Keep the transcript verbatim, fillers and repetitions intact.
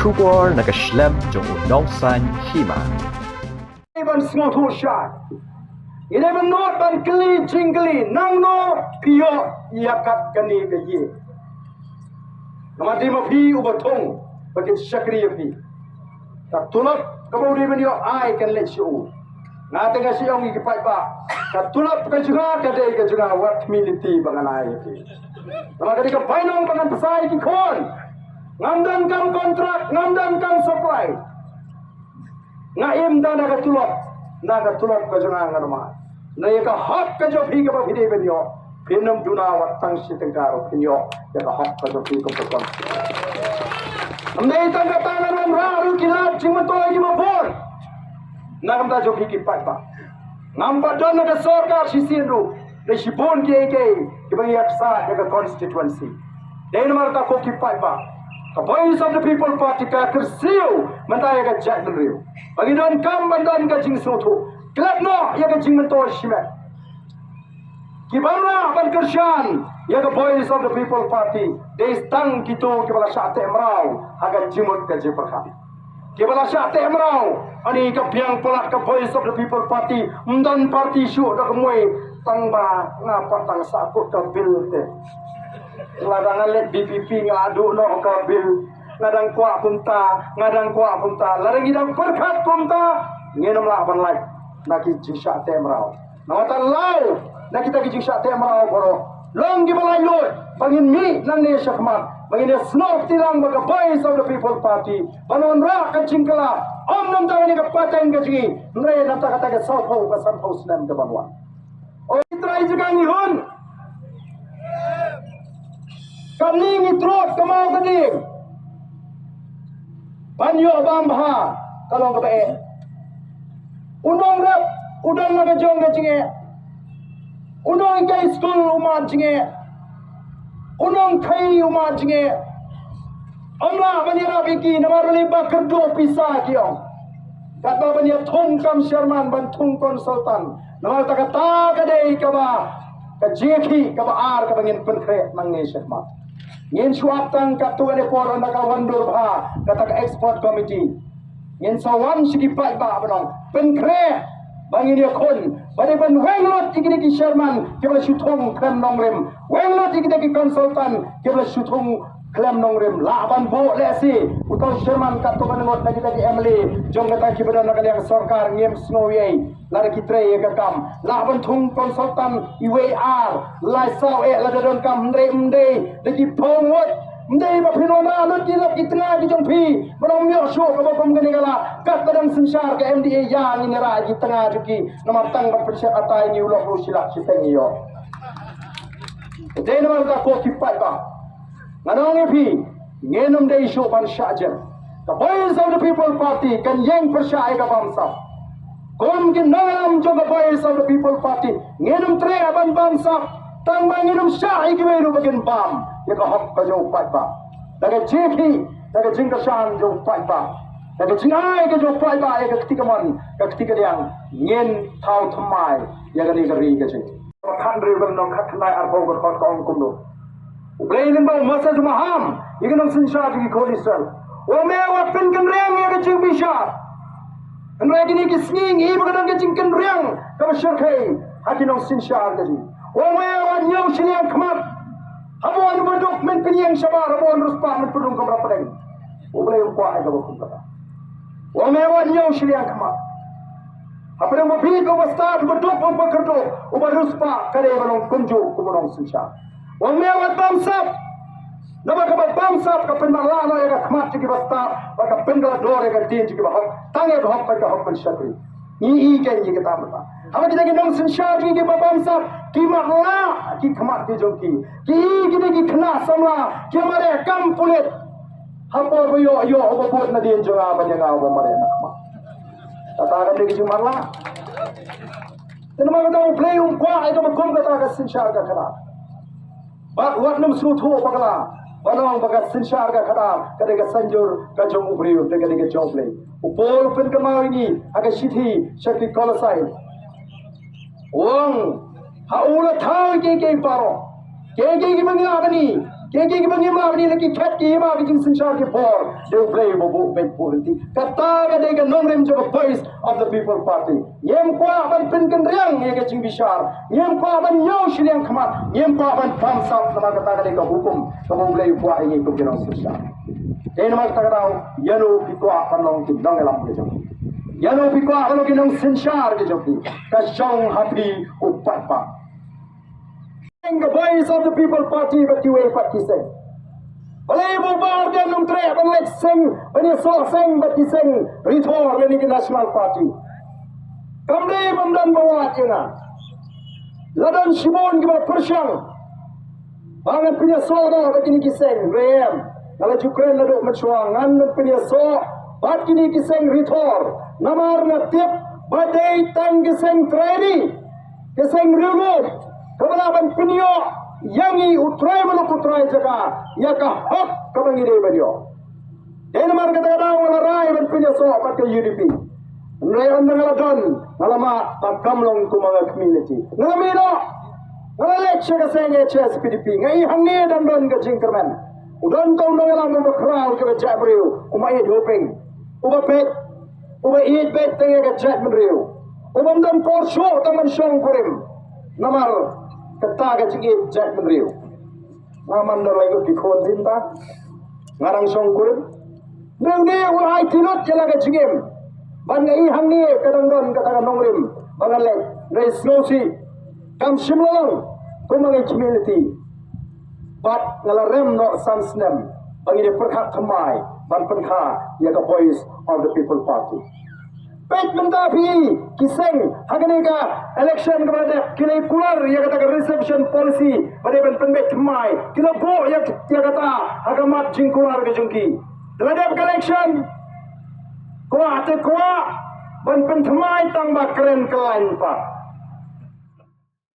Khubor na ka shlem jong u Nongsaiñ Hima. Ban sngewthuh shai. Ngi dei ban nud ban kylli jingkylli, nangno phi ïoh ïa kat kane ka ïing? Namar dei ma phi uba thung ba kin shakri ïa phi. Ka tulop kaba u dei ban ïoh ai kan leit sha u. Nga te nga shu ong ïa ki paidbah, ka tulop ka jong nga ka dei ka jong nga, wat khmih lynti ba ngan ai ïa phi. Namar ka dei ka bainong ba ngan pynshai ïa ki khun. Ngam don kam kontrak, ngam don kam supply. Nga im da na ka tulop, na ka tulop ka jong nga ngan ym ai. Na ïa ka hok ka jong phi kaba phi dei ban ïoh, phin ym duna wat tang shi tyngka ruh, phin ïoh ïa ka hok ka jong phi kum ka song. Ym dei tang kata, ngan wanrah ruh ki lad jingmyntoi kiba bun na ka bynta jong phi ki paidbah. Ngam pat don na ka sorkar shisien ruh, dei shibun kiei kiei kiba ngi ïa ksa ïa ka constituency. Dei namar kata ko ki paidbah, ka Voice of the People Party ka kyrsiew mynta ïa ka jaitbynriew ba ngi donkam ban don ka jingsngewthuh. Klet noh ïa ka jingmyntoi shimet. Ki bym lah ban kyrshan ïa ka Voice of the People Party dei tang kito kiba la shah teh mraw ha ka jingmut ka jingpyrkhat. Kiba la shah teh mraw, ani ka biang palat ka Voice of the People Party, ym don party shuh da ka mui, tang ba nga pat tang sahkut ka bill te. Lada nga leit V P P nga duh noh ka bill, nga dang kwah kumta, nga dang kwah kumta, lada ngi dang pyrkhat kumta, ngin ym lah ban lait na ki jingshah teh mraw. Namar ta law na kita ki jingshah teh mraw baroh, long kiba laitluid ba ngin mih nangne shakhmat, ba ngin ïa snoh kti lang bad ka Voice of the People Party ban wanrah ka jingkylla, ym namar ta kane ka pateng ka jong ngi, hynrei namar ta kata ka sawphew ka sanphew snem ka ban wan. O ki trai jong ka, ngi hun. Kam ni ngi trud ka maw ka ding. Ban ïoh bam bha ka long kaba eh. U nongrep u don la ka jong ka jingeh. U nonghikai skul u mad jingeh. U nongkhaii u mad jingeh. Ym lah ban ïarap ïa ki namar balei? Ba kyrduh pisa ki ong. Katba ban ïa thung kam chairman, ban thung consultant. Namar kata kata ka dei kaba, ka jingkhih kaba ar kaba ngin pynkhreh nangne shakhmat. Ngin shu ap tang katto katne por ynda ka wan dur bha kata ka expert committee. Ngin sa wan sha ki paidbah ban ong, pynkhreh ba ngin ïakhun, ba dei ban weng lut ïa kine ki chairman kiba la shu thung khlem nongrim, weng lut ïa kine ki consultant kiba la shu thung khlem nongrim. Lah ban buh lehse uta u chairman katto katne ngut na kita ki M L A jong kata kiba don na ka liang sorkar, ngim sngew ei. Lada ki trei ïa ka kam, lah ban thung consultant iwei ar, lai saw eh lada donkam, hynrei ym dei da ki phew ngut. Ym dei ba phin wanrah lut ki lap ki tnga ki jong phi ban ym ïoh shuh kaba kum kane ka lad. Katba dang synshar ka M D A ïa ngin ïarah ïa ki tnga jong ki, namar tang ban pynshet atai ngi u lok ruh shi lak shiteng ngi ïoh. Dei namar kata ko ki paidbah, ngan ong ïa phi, ngin ym dei shuh ban shah jem. Ka Voice of the People Party kan ïeng pyrshah ïa ka bamsap. Kum ki nongïalam jong ka Voice of the People Party, ngin ym treh ban bamsap, tang ba ngin ym shah ïa kiwei ruh ba kin bam ïa ka hok ka jong u paidbah. Da ka jingkhih, da ka jingkyrshan jong u paidbah, da ka jingai ka jong u paidbah ïa ka kti kamon ka kti kadiang, ngin thaw thymmai ïa kane ka ri ka jong ngi. Khathynriew ka lynnong khatkhyndai arphew ka dkhot ka ong kumno? U Blei lyngba u Moses u maham ïa ki nongsynshar jong ki khun Israel, u ong, me wat pynkynriang ïa ka jingbishar. Hynrei kine ki sngi ngi i ba ka don ka jingkynriang kaba shyrkhei ha ki nongsynshar ka jong ngi. U ong, me wat ñiew shiliang khmat. Haba wan u baduk men pynïeng shabar, haba wan u riewspah men pynrung kamra pdeng. U Blei um kwah ïa kaba kum kata. U ong, me wat ñiew shiliang khmat. Hapdeng ba bieit, uba stad, uba duk, uba kyrduh, uba riewspah, ka dei ba long kumjuh kum u nongsynshar. U ong, me wat bamsap. Naba kaba bamsap ka pynmatlah noh ïa ka khmat jong kiba stad bad ka pynkylla dur ïa ka ktien jong kiba hok. Tang ïa ka hok bad ka hok ban shakri. Ngi i kein ïa kata mynta. Haba kita ki nongsynshar jong ngi kiba bamsap ki matlah ki khmat ki jong ki, ki i kita ki khynnah samla ki mareh kam pulit. Ha por ba ïoh ïoh uba bud nadien jong nga ban ïa nga uba mareh na khmat. Kata ka dei ka jingmatlah. Te namar kata U Blei um kwah ïa kaba kum kata ka synshar ka khadar. Bad wat nym sngewthuh bakla ban ong ba ka synshar ka khadar ka dei ka saiñdur ka jong u briew, te ka dei ka jong U Blei. U Paul u pynkynmaw ïa ngi ha ka shithi sha ki Kolosai. U ong, ha u la thaw ïa kiei kiei baroh. Kiei kiei kiba ngi lah ban i, Ki ki ba ngim lah ban ïa la ki khet ki hima ki jingsynshar ki bor. Dei U Blei ba buh beit buh lynti. Kata ka dei ka nongrim jong ka Voice of the People Party. Ngim kwah ban pynkynriang ïa ka jingbishar. Ngim kwah ban ñiew shiliang khmat. Ngim kwah ban pam sap namar kata ka dei ka hukum kaba U Blei u kwah ïa ngi kum ki nongsynshar. Te namar kata ka daw, ïano phi kwah ban long ki nongïalam ki jong phi? Ïano phi kwah ban long ki nongsynshar ki jong phi? Ka shong ha phi u pat pat. Ka Voice of the People Party bad kiwei pat ki seng. Balei ba u Bah Ardent um treh ban leit seng, ban ïasoh seng bad ki seng Ri Thor lane ki National Party? Kam dei ba ym don ba wad ïa nga. La don shibun kiba pyrshang ba ngan pynïasoh noh bad kine ki seng, hynrei em. Nga la ju kren naduh mynshuwa, ngan ym pynïasoh bad kine ki seng Ri Thor. Namar nga tip ba dei tang ki seng trai ri, ki seng riewlum, kaba lah ban pynïoh ïa ngi u trai muluk u trai jaka ïa ka hok kaba ngi dei ban ïoh. Dei namar kata ka daw nga la rai ban pynïasoh bad ka U D P. Hynrei ynda nga la don, nga la mad ba kam long kumba nga khmih lynti. Nga la mih noh, nga la leit sha ka seng H S P D P. Nga i hangne dang don ka jingkyrmen. U don uta u nongïalam uba khraw kaba jaitbynriew, u Maieit Hoping, uba peit, uba ïeit beit tang ïa ka jaitbynriew, uba ym don por shuh tang ban shongkurim namar kata ka jingïeit jaitbynriew. Nga man don lai ngut ki khun jin ta, nga dang shongkurim. Hynrei une u la ai tylli lut ïa la ka jingim. Ban nga i hangne ka dang don kata ka nongrim ba ngan leit. Hynrei sngewsih, kam shym la long kumba nga khmih lynti. Bad nga la rem noh san snem ba ngi dei pyrkhat thymmai ban pynkha ïa ka Voice of the People Party. Peit mynta phi, ki seng ha kane ka election kaba la dep, ki la kular ïa kata ka reservation policy ba dei ban pynbeit thymmai, ki la buh ïa, ïa kata ha ka mat jingkular ka jong ki. La dep ka election, kwah te kwah ban pynthymmai tang ba kren ka lain pat.